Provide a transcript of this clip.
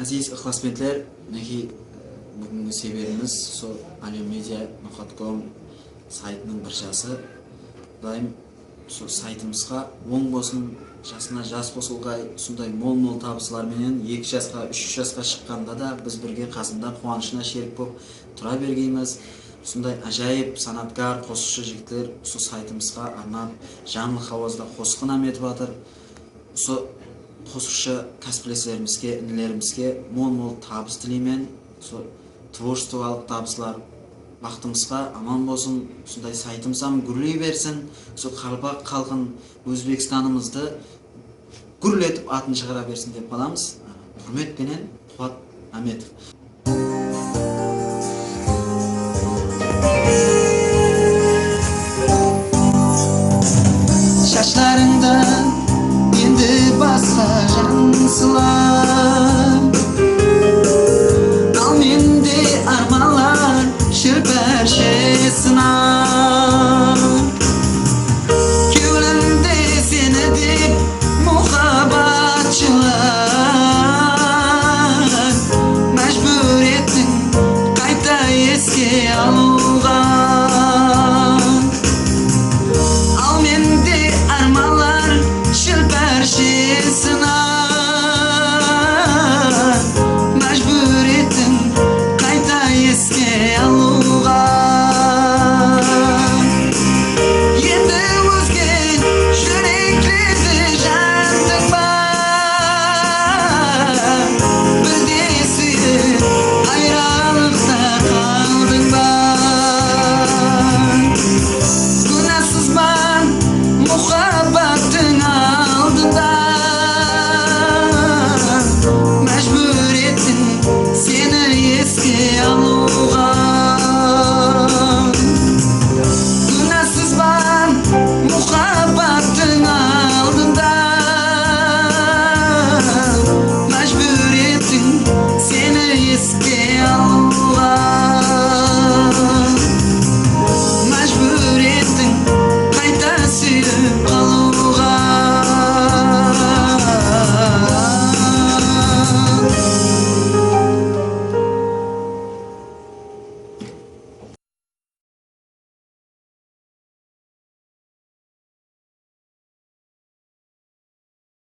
Aziz ixlosmendlar, minekey bugungi sebebimiz sol aliomedia.com saytының bir жасы. Құдайым сол сайтымызға оң болсын, жасына жас қосылғай, сондай мол-мол табыстарменен 2 жасқа, 3 жасқа шыққанда да біз бірге қасында қуанышына шерік болып тұра бергейміз. Сондай ажайып санаткар қосықшы жігіттер сол сайтымызға арнап жанлы хауазда қосық нам етіп жатыр. Сол қосықшы кәсіптестерімізге, інілерімізге мол-мол табыс тілеймін. Сол творчестволық табыстар бақтымызға аман болсын, сондай сайтымыз ам гүрлей берсін. Сол қарақалпақ халқын, Өзбекстанымызды гүрлетіп атын шығара берсін деп қаламыз. Құрметпенен Қуат Аметов. Шаштарыңда енді басқа жансылар, ал менде арманlar шілпәрше сынар.